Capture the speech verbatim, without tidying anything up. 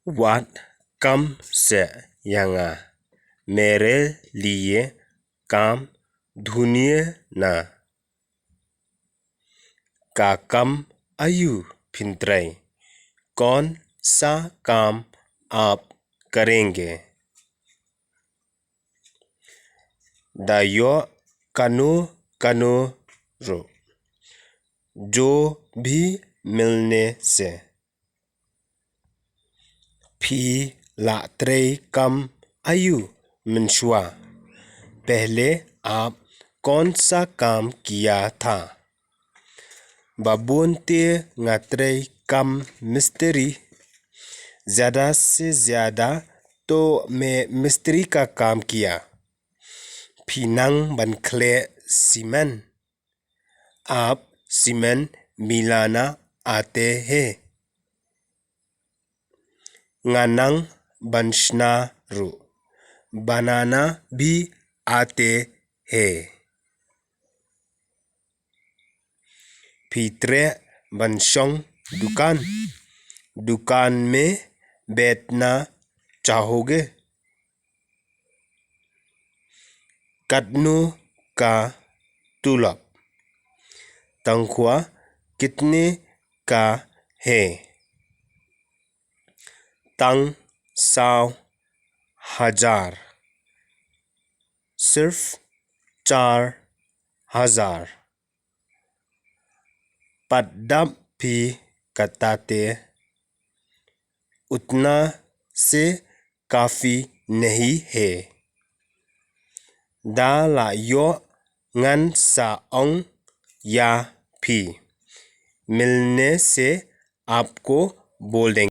Wat kam seh ïa nga, mere liye kam dhuniye na. Ka kam aïu phin trei? कौन सा काम आप करेंगे? Da ïoh kano kano ruh, जो भी मिलने से. Phi la trei kam aïu mynshuwa? पहले आप कौन सा काम किया था? Babun te nga trei kam mistri. ज्यादा से ज्यादा तो मैं मिस्त्री का काम किया. Phi nang ban khleh simen? आप सीमेंट मिलाना आते हैं? Nga nang ban shna ruh. बनाना भी आते हैं. Phi treh ban shong dukan? दुकान में बैठना चाहोगे? Katno ka tulop? तनख्वाह कितने का है? Tang saw hajar. सिर्फ चार हजार. Pat dap phi katta te? उतना से काफी नहीं है. Da la ïoh ngan sa ong ïa phi. मिलने से आपको बोल देंगे.